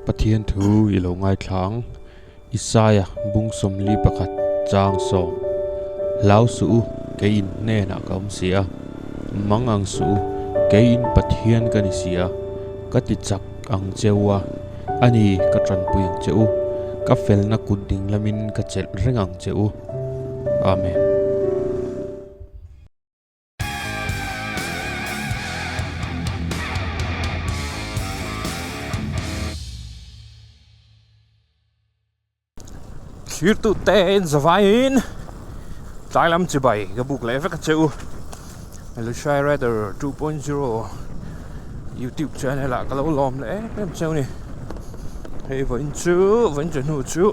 Pathian thu i lo ngaithla ang. Isaia bung 41 chang sawm. Hlau suh u, kei in hnenah ka awm si a. Mang ang suh u, kei in Pathian ka ni si a. Ka ti chak ang che u a, a ni ka tanpui ang che u. Ka felna kut ding lamin ka chelh reng ang che u. Amen. Thirtu te in zavaiin tlai lam chibai ka buk leh vek a che u. Lushai Rider 2.0 YouTube channel ah ka lo lawm leh em em cheu ni. Hei vawiin chu vawiin chu hnu chu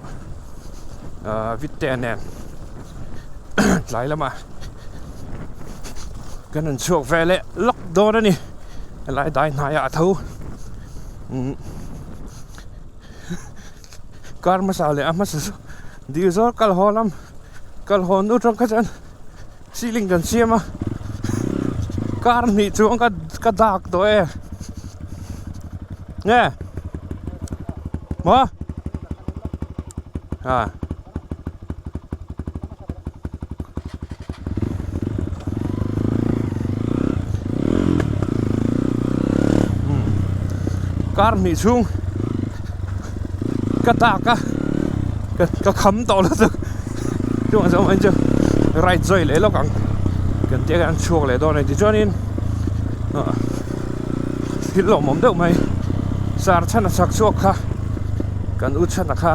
ah Vitte nen tlai lamah kan rawn chhuak ve leh lawk dawn a ni. Helai dai hnaiah a tho. Umm. Kar hmasa leh a hmasa chu dil zawr kal haw lam kal haw nu tang kha chuan ceiling kan siam a kar hnih chuang ka ka dak tawh e nge maw ah. Kar hnih chhung ka dak a ka ka kham tawh lo chu chuvang chuan vawiin chu ride zui leh lawk ang kan tia kan chhuak leh dawn a ni tichuanin ah thil lawmawm deuh mai sar chhan a chak chhuak kha kan u chhan a kha.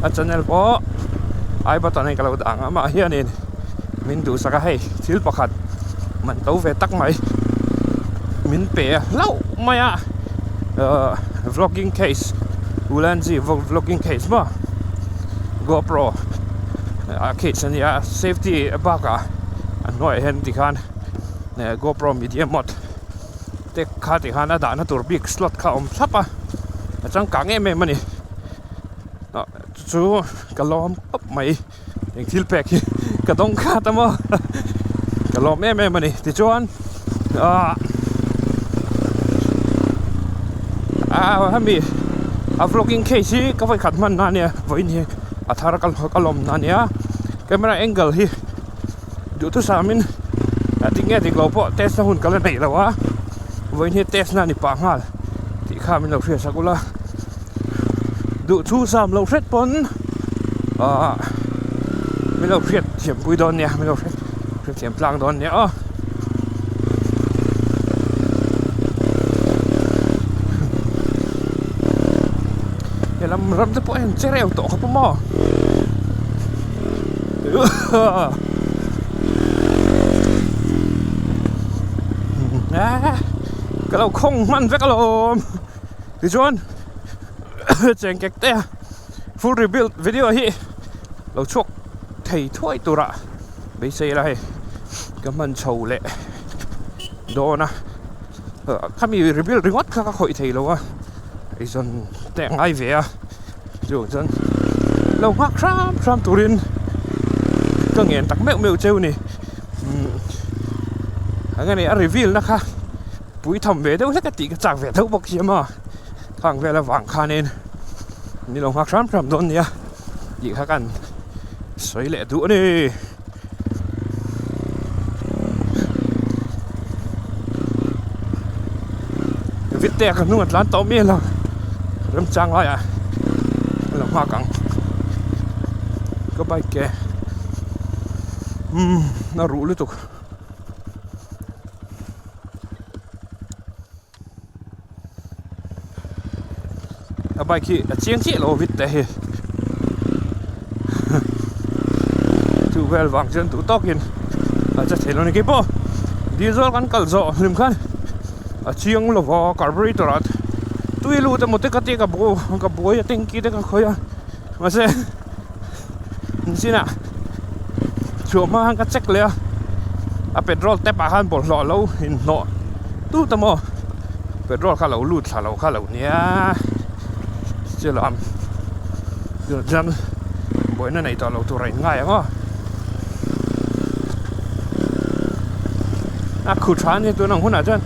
A channel pawh ai button hi ka lo dah ang a amah hianin min duhsak a hei thil pakhat man to ve tak mai min pe a hlauh mai a ahh vlogging case ulanzi vlogging case maw gopro a case a nia safety bakah a hnuaiah hian tikhan gopro media mod. te kha ti khan a dahna tur bik slot kha a awm thlap a a changkang em em a ni ah chu chu ka lawm khawp mai eng thil pek hi ka dawng khat a maw ka lawm em em a ni tichuan ah ah hemi a vlogging case hi ka vawikhat hman na ania vawiin hi a thar ka lawm na ania camera angle hi. Duhthusam in a dik nge dik lo pawh test na hun ka la neih lo a, vawiin hi test na a ni pah nghal tih kha min lo hriat sak ula, duhthusam lo hret pawn ahh min lo hriat thiam pui dawn nia min lo hriat thiam tlang dawn nia aw. Helam ram te pawh hian che reuh tawh khawp a maw. Ka lo khawng hman vek alawm tichuan cheng kek te full rebuild video hi lo chhuak thei thuai tura beisei ila hei ka hman chho leh dawn a khami rebuild ringawt kha ka khawih thei lo a eizawn te a ngai ve a. Chu chuan lo nghak hram hram turin ka ngen tak meuh meuh cheu ni eng nge ni a reveal na kha pui tham ve deuh hlek a tih ka chak ve deuh bawk si a khang vel avang khanin ni lo nghak hram hram dawn nia tih kha kan sawi leh duh a ni. Vitte ka hnung a tlan tawh mial a remchang laiah a lo nghak ang ka bike ke umm a ruh lutuk. A bike hi a chiang chiah lo vit te hi chu vel vang chuan duh tawkin a che thei lo a ni keipawh diesel kan kal zawh hlim khan a chiang lo va carburetor ah tui lut emaw te ka tia ka bu ka buai a tanky te ka khawih a mahse nichinah chhuah hma khan ka check leh a a petrol tap ah khan bawlhhlawh a lo inhnawh tut a maw petrol kha a lo lut thla lo kha a lo nia chu lam chuan buaina nei tawh lo tur a inngai ang aw a khu tha a nia tun ang hunah chuan.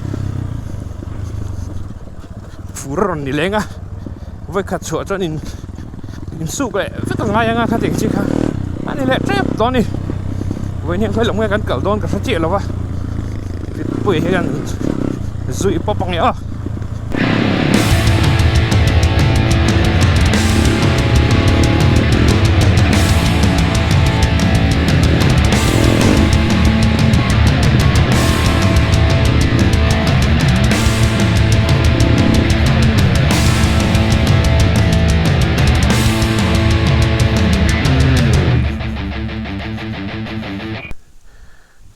Fur a rawn ni leng a, vawikhat chhuah chuan in insuk leh vek a ngai ang a khatiang chi kha a ni leh tep dawn a ni. Vawiin hian khawi lam nge kan kal dawn ka hre chiah lo va, Ritpuia hian zui pawp ang e aw.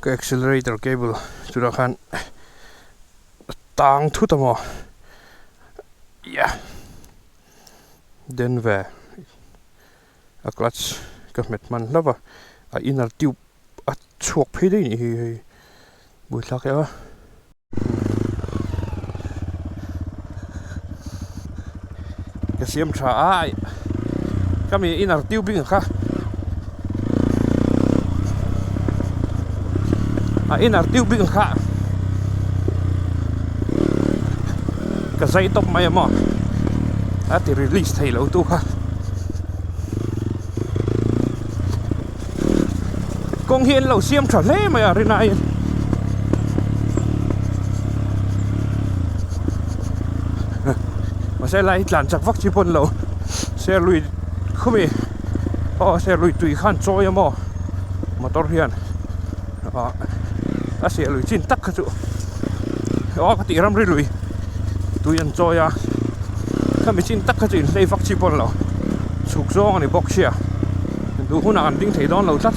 Ka accelerator cable chutah khan a tang thut a maw yeah Denver a clutch ka hmet hman hlauh va a inner tube a chhuak phei daih a nih hi hei buaithlak e a. Ka siam tha a ka mi inner tubing kha a inner tubing kha ka zai tawp mai a maw a ti release thei lo tu kha. Kawng hi an lo siam tha hle mai a rin aiin mahse lai hi tlan chak vak chi pawh an lo serlui khumi aw serlui tui khan chawi a maw motor hian ah a serlui chin tak kha chu aw ka tih ramri lui tui an chawi a khami chin tak kha chu inhlei vak chi pawh an lo chhuk zawng a ni bawk sia. Duh hunah kan ding thei dawn lo tlat.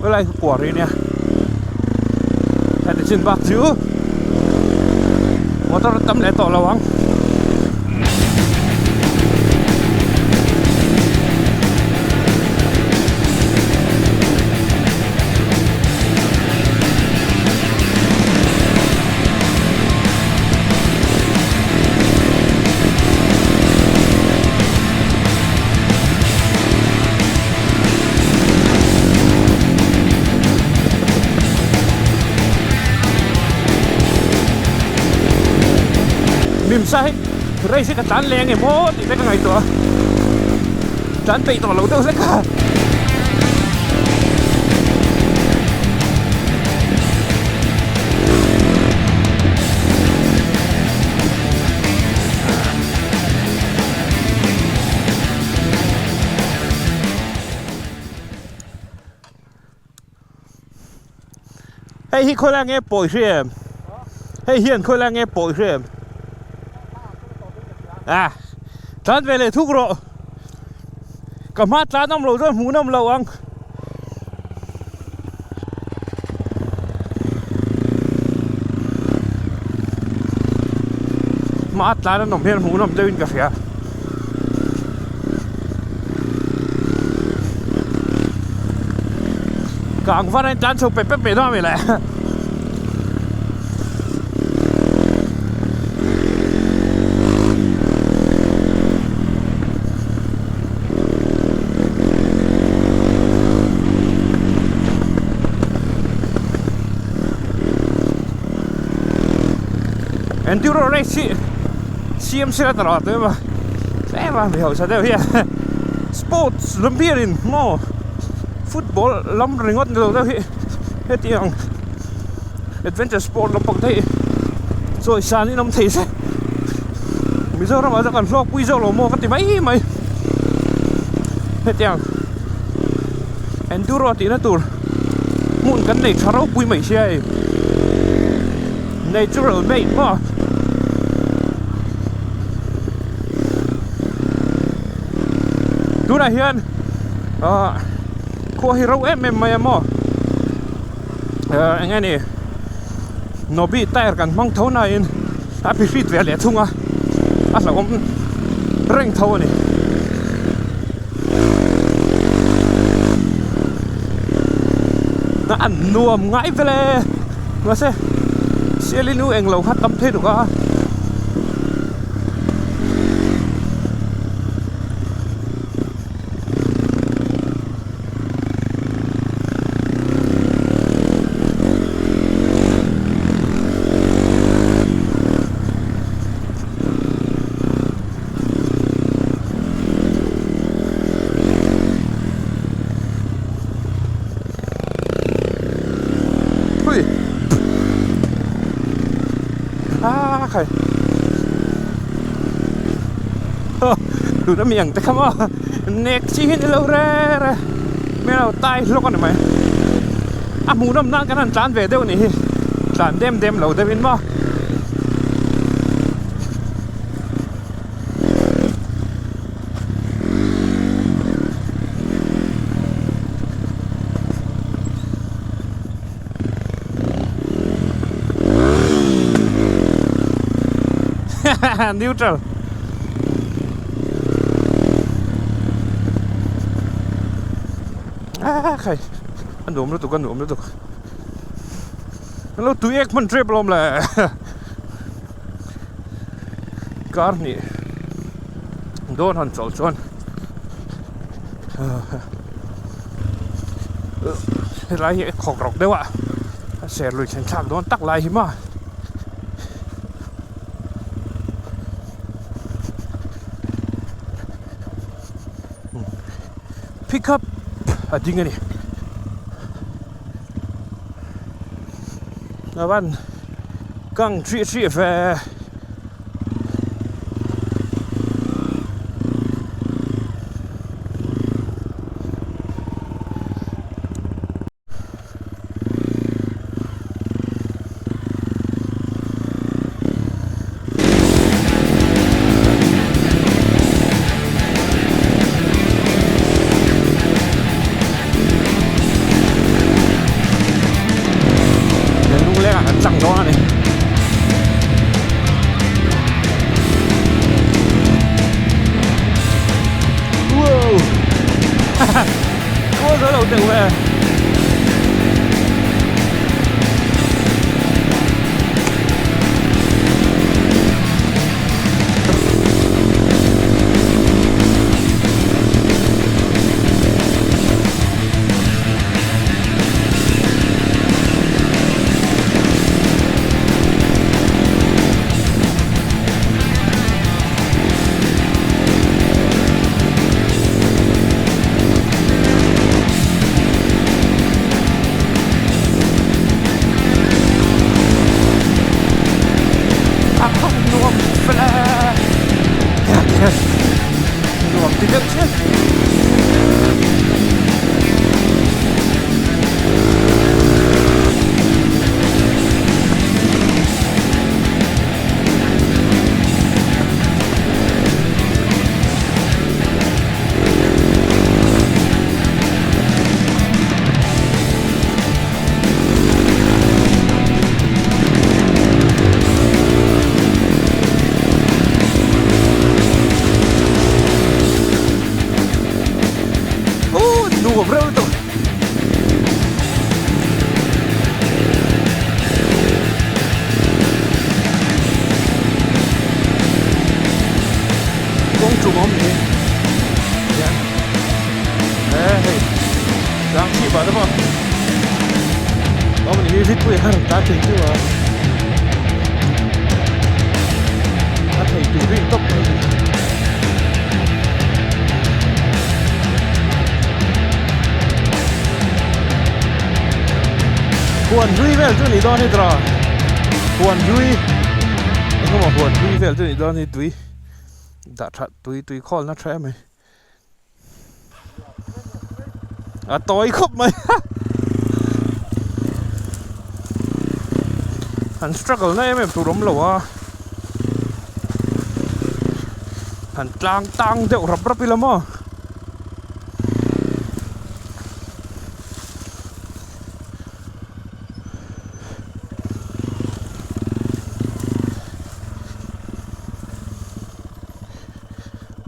Helai hi kuar hi ania heti chin bak chu motor a tam leh tawh lo ang. Mimsa hi race hi ka tlan leng em aw tih te ka ngaihtuah a tlan peih tawh lo deuh hlek a. Hei hi khawilai nge pawi hri em? Hei hian khawilai nge pawi hri em? A tlan ve leh thuk rawh. Ka hma tlan awm lo chuan hmuh nawm lo ang. Hma tlan an awm hian hmuh nawm deuhin ka hria. Kang var a in tlan chho pep pep mai dawn a mi le. Enduro race hi siam sila ta rawh tui maw tlem a mi hausa deuh hian sports lam bialin maw football lam ringawt ni lo deuh hi hetiang adventure sport lampang te hi chawisan in awm thei se Mizoram ah chuan kan hlawkpui zawk lo maw ka ti mai mai hetiang enduro tihna tur hmun kan nei tha ropui mai sia hei natural made maw. Tunah hian ah khua hi ro em em mai a maw. Eng nge ni Nobi tyre kan hmang tho nain a phihrit ve leh thung a a hlauhawm reng tho a ni. A nuam ngai vel e mahse Sialinu englo kha tam thei tuk a. A khai tuna mi ang te kha maw nek chi hi ni lo re re hmel lo tai hlawk a ni mai a hmuh nawm nan kan han tlan ve deuh a nih hi tlan dem dem lo deuh in maw. Neutral. Ah, khai. A nuam lutuk, a nuam lutuk. Lo tui ek hman trep lawm le. Kar hnih dawn han chawlh chuan helai hi a khawk rawk deuh a a ser lui thlen thlak dawn tak lai hi maw pick up a ding a ni a van. Kang hrih hrih ve. Lungleng ah kan chang dawn a ni. Wow! Kawl zo lo deuh e. A khawp nuam fel e. Nuam ti deuh chiah. Nuam reuh lutuk. Kawng tum awm ni hian he hei tlang chhip ah te pawh awm ni hi ritpui a rawn tlan thei chu a a thei tur rin tawp mai ni. Huan hlui vel chu ni dawn hi tawh huan hlui engemaw huan hlui vel chu ni dawn hi tui dah that tui tui khawl na tha em mai a tawi khawp mai an struggle na em em tur awm lo a han tlang tang deuh rap rap ila maw.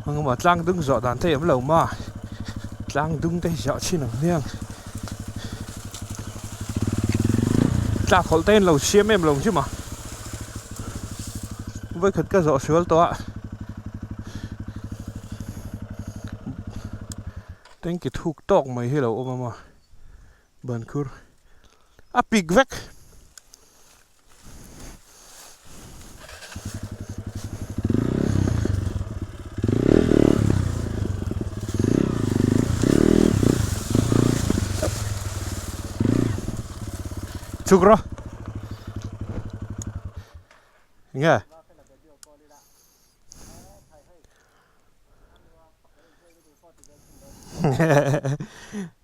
Engemaw tlang dung zawh dan te hi awm lo maw tlang dung te hi zawh chhin ang hmiang tlak hawlh te hi an lo siam em lo ang chu maw vawikhat ka zawh sual tawh a. Tanki thuk tawk mai hi a lo awm a maw ban khur a pik vek. Chhuk rawh. Enge?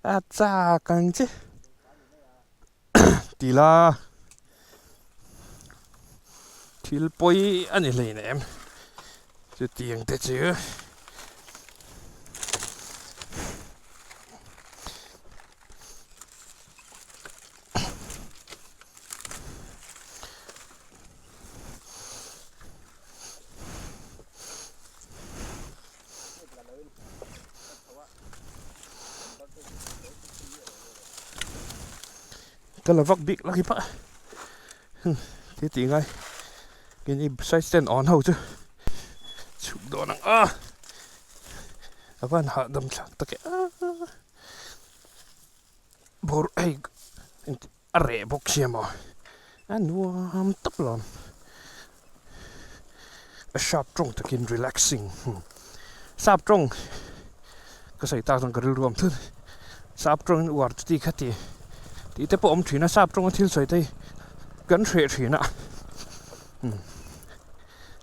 A chak ang che. Tila thil pawi a ni hleinem chutiang te chu. Ka la vak bik lak hi phah thil tih ngai keini side stand awn ho chu chhuk dawn ang a a van hahdam thlak tak e a bawr hei a reh bawk sia maw a nuam tawp lo a sharp tawng takin relaxing sap tawng ka sawi tak chuan ka rilru am thut sap tawngin uar chuti kha ti tih te pawh a awm thin a sap tawnga thil sawi te hi kan hreh thin a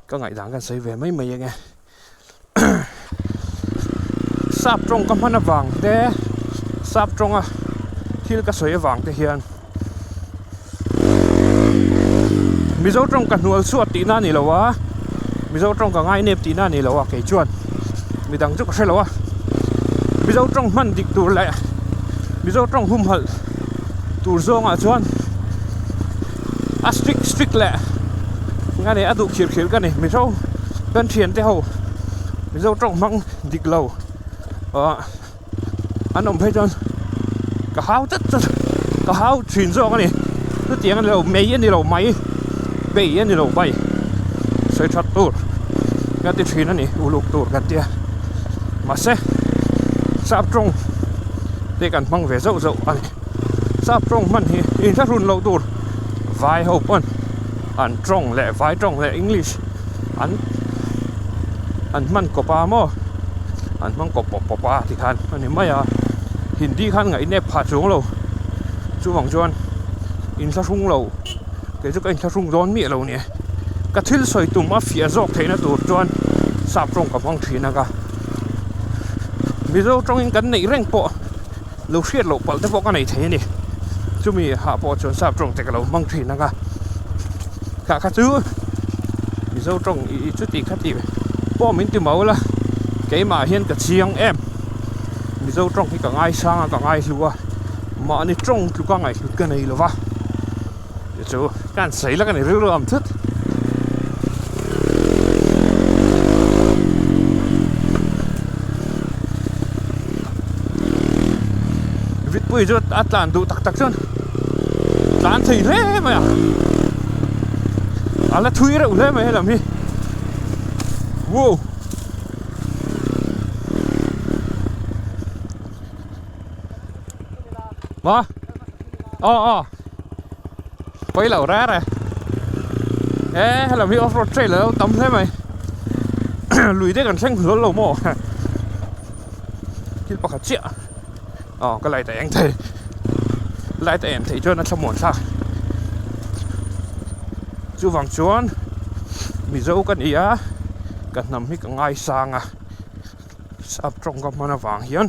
ka ngaihdan kan sawi ve mai mai ang e. Sap tawng ka hman avang te sap tawnga thil ka sawi avang te hian Mizo tawng ka hnual chhuat tihna a ni lo a Mizo tawng ka ngainep tihna a ni lo a kei chuan midang chu ka hre lo a Mizo tawng hman dik tur leh Mizo tawng humhalh tur zawngah chuan a strict strict leh nga ni a duh khir khir ka ni Mizo kan thian te ho Mizo tawng hmang dik lo ah an awm phei chuan ka hau tlat tlat ka hau thin zawk a ni chutiang a ni lo mei a ni lo mai bei a ni lo bai sawi that tur ka ti thin a ni uluk tur kan tia mahse sap tawng te kan hmang ve zauh zauh a ni sap tawng hman hi inthlahrun loh tur vai ho pawn an tawng leh vai tawng leh english an an hman kawp a maw an hmang kawp pawp pawp a tikhan a ni mai a hindi khan ngaihnep phah chuang lo chuvang chuan inthlahrung lo kei chu ka inthlahrung dawn miah lo nia ka thil sawi tum a fiah zawk theihna tur chuan sap tawng ka hmang thin ang a mizo tawngin kan neih reng pawh lo hriat loh palh te pawh ka nei thei a ni chumi hah pawh chuan sap tawng te ka lo hmang thin ang a kha kha chu mizo tawng ih chuti khati pawh min ti mau la keimah hian ka chiang em mizo tawng hi ka ngaisang a ka ngaihlu a mahni tawng tluka ngaihhlut ka nei lo va chu chu ka han sawi lak a ni rilru am thut. Vitpui chu a tlan duh tak tak chuan tlan thei hle mai a a la thui reuh hle mai helam hi wow ma aw aw pawi lo reng reng e helam hi off road trail a lo tam hle mai lui te kan thleng hlawl lo maw thil pakhat chiah aw ka light a eng thei light a en theih chuan a thlamuan thlak chuvang chuan mizo ka ni a ka hnam hi ka ngaisang a sap tawng ka hman avang hian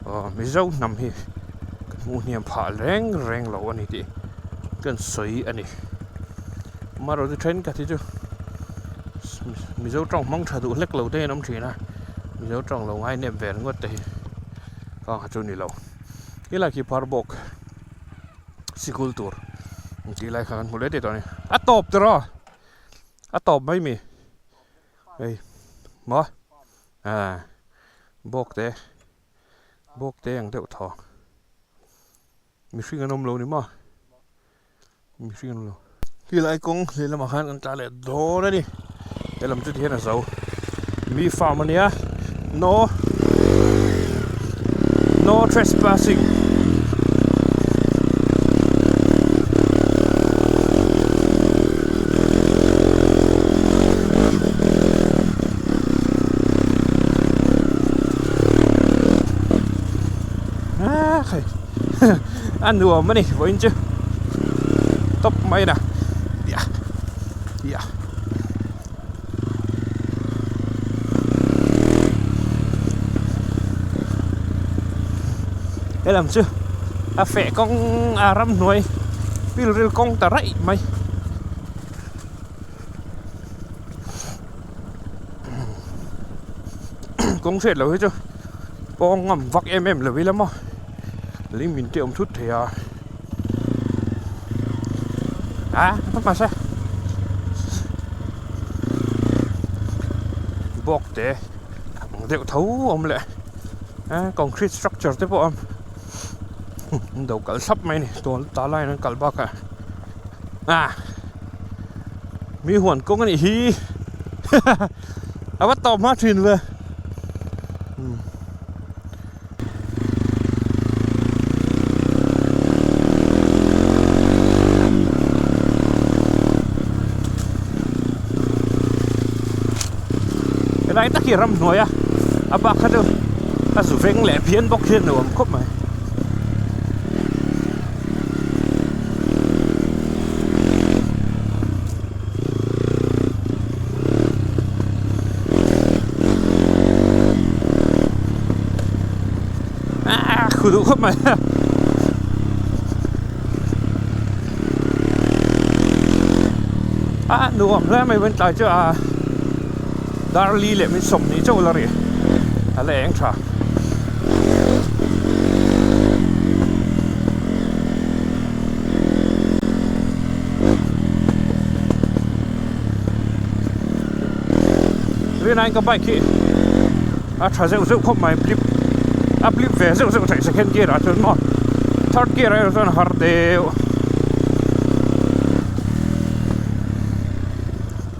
aw mizo hnam hi ka hmuh hniam phah reng reng lo a ni tih kan sawi a ni amaherawhchu thenkhat hi chu mizo tawng hmang tha duh hlek lo te an awm thin a mizo tawng lo ngainep ve ringawt te hi. Kha chu ni lo helai khi phar bawk sikul tur tih lai kha kan hmu leh teh tawh a ni a tawp tiraw a tawp mai mi hei maw ah bawk te bawk te ang deuh thaw mihring an awm lo ni maw. Mihring an lo. Helai kawng lehlamah khan kan tla leh dawn a ni. Helam chu tihian a zo. Mi farm a nia. No No trespassing. Ah khai. A nuam a ni vawiin chu tawp mai na yeah yeah. Helam chu a feh kawng a ramhnuai pilril kawng ta raih mai. Kawng hriat loh hi chu pawng ngam vak em em lo ila maw lei min te awm thut thei a a mahse bawk te ang deuh tho awm leh concrete structure te pawh a awm an do kalh thlap mai a ni tah laiin an kalh bakah ah mi huan kawng a nih hi a va tawp hma thin ve. Helai tak hi ramhnuai a a bak kha chu a zu veng leh phian bawk hian nuam khawp mai. Ah, khu duh khawp mai. Ah, nuam hle mai vân tlai chu a darli leh min sawmhnih chauh la ri a la eng tha. Rinaiin ka bike hi a tha zeuh zeuh khawp mai blip a blip ve zeuh zeuh theih second gear ah chuan maw third gear ah erawh chuan a har deuh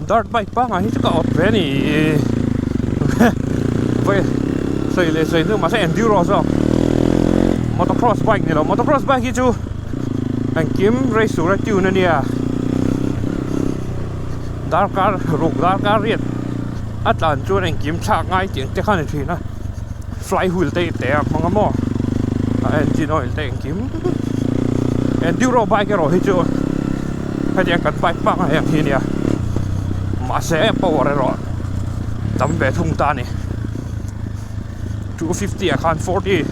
dirt bike pangngai hi chu ka awt ve a ni vawi sawi leh sawi hnu mahse enduro zawk motocross bike ni lo motocross bike hi chu engkim race tura tune a nia darkar ruk darkar riat a tlan chuan engkim thlak ngai tih ang te kha a ni thin a fly wheel te te a hmang a maw a engine oil te engkim enduro bike erawh hi chu hetiang kan bike pangngai ang hi a nia mahse power erawh tam ve thung ta a ni 250 ah khan 40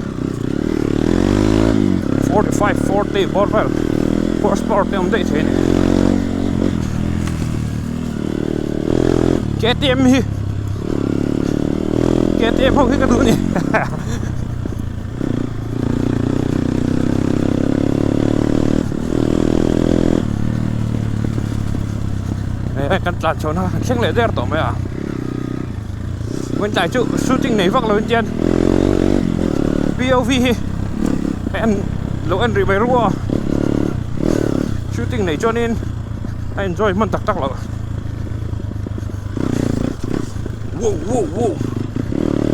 45 40 bawr vel horse power te awm daih thei a ni KTM hi KTM ho hi ka duh a ni. Hei kan tlan chho na kan thleng leh der tawh mai a vawiin tlai chu shooting nei vak lo in tian POV hi a en lo en rih mai rua shooting nei chuanin a enjoy hman tak tak loh wow wow wow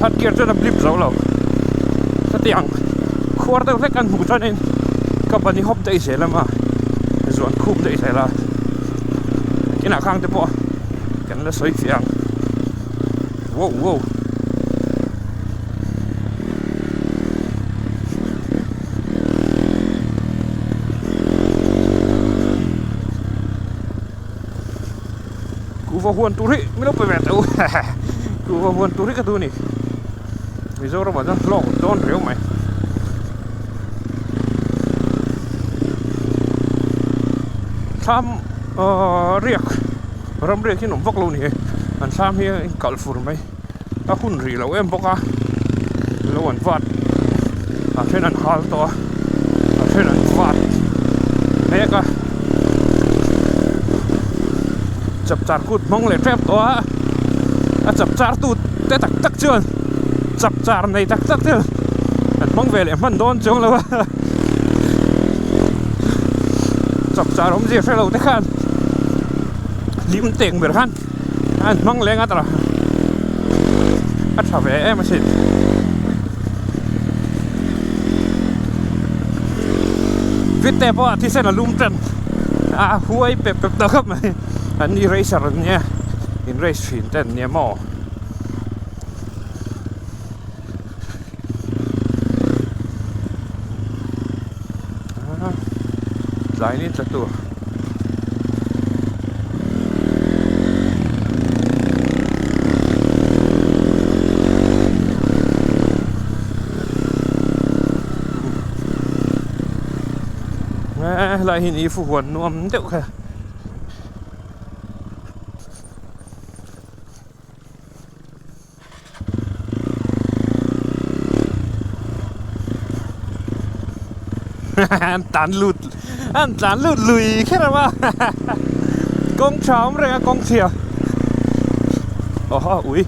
third gear chuan a blip zo lo hetiang khuar deuh hlek an hmuh chuanin ka bunny hop daih zel a maw zuan khup daih zel a kinah khang te pawh kan la sawi fiah ang wow wow. Kuhva huan tur hi min lo pe ve teh u kuhva huan tur hi ka duh a ni Mizoram ah chuan hlawk dawn riau mai thlam ahh riak ram riak hi an awm vak lo a ni e an thlam hi a inkalh fur mai a hun rih loh em bawk a lo an vat a then an hal tawh a a then an vat mek a chapchar kut hmang leh tep tawh a a chapchar tu te tak tak chuan chapchar nei tak tak chuan an hmang ve leh hman dawn chuang lo a chapchar awmzia hre lo te khan hlim teng ber khan. an hmang leng a tawrh a tha ve em asin. Vite pawh a thisen a lum tan a huai pep pep ta khawp mai an ni racer an nia in race thin te an nia maw. Tlai ni tla tur. Helai hi ni fu huan nuam deuh kha. An tlan lut an tlan lut lui kher a kawng tha awm reng a kawng chhia awhaw ui.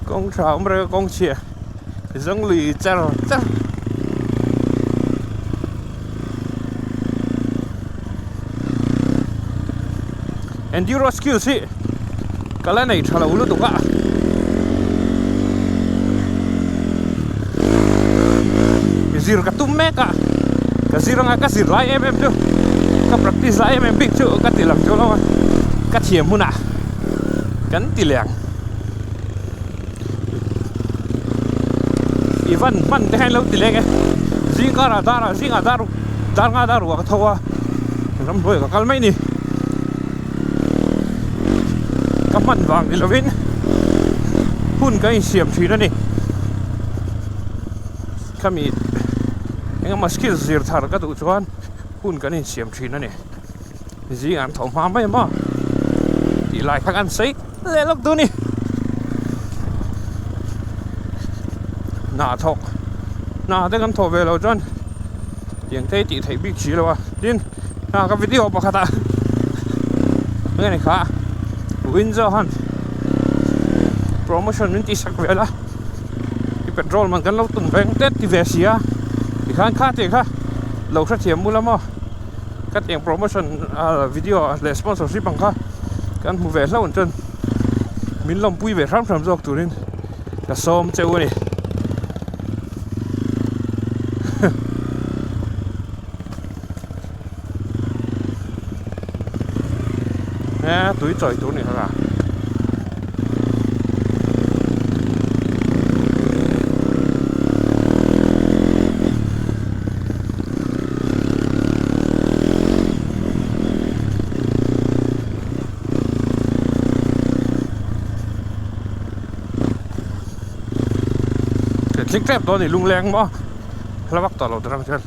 Kawng tha awm reng a kawng chhia zawng lui char char. Enduro skills hi ka la nei tha lo lutuk a. Zir ka tum mek a, ka zir anga ka zir lai em em chu ka practice lai em em bik chu ka ti lang chu lo a, ka thiam hunah kan ti leh ang. I van hman te kha in lo ti leng e, zing karah darah zingah dar dar nga dar ruah ka tho a, ramhnuai ka kal mai ni. Ka hman vang ni lovin hun ka insiam thin a ni. Khami engemaw skill zir thar ka duh chuan hun kan insiam thin a ni. Zingah an tho hma mai a maw tih lai kha kan sawi leh lawk duh a ni. Hna thawk hna te kan thawh ve loh chuan tiang te hi tih theih bik si lo a tin hna ka video pakhat ah enge ni kha windsor han promotion min tih sak vel a i petrol man kan lo tum reng tet ti ve si a tikhan kha tih kha lo hrethiam bula maw. Ka tiang promotion video leh sponsorship ang kha kan hmu ve hlauh ang chuan min lawmpui ve hram hram zawk turin ka sawm cheu a ni. He tui chawi tur ni kha. Thlik tep dawn a ni lungleng maw hla vak tawh lo tur ang chuan.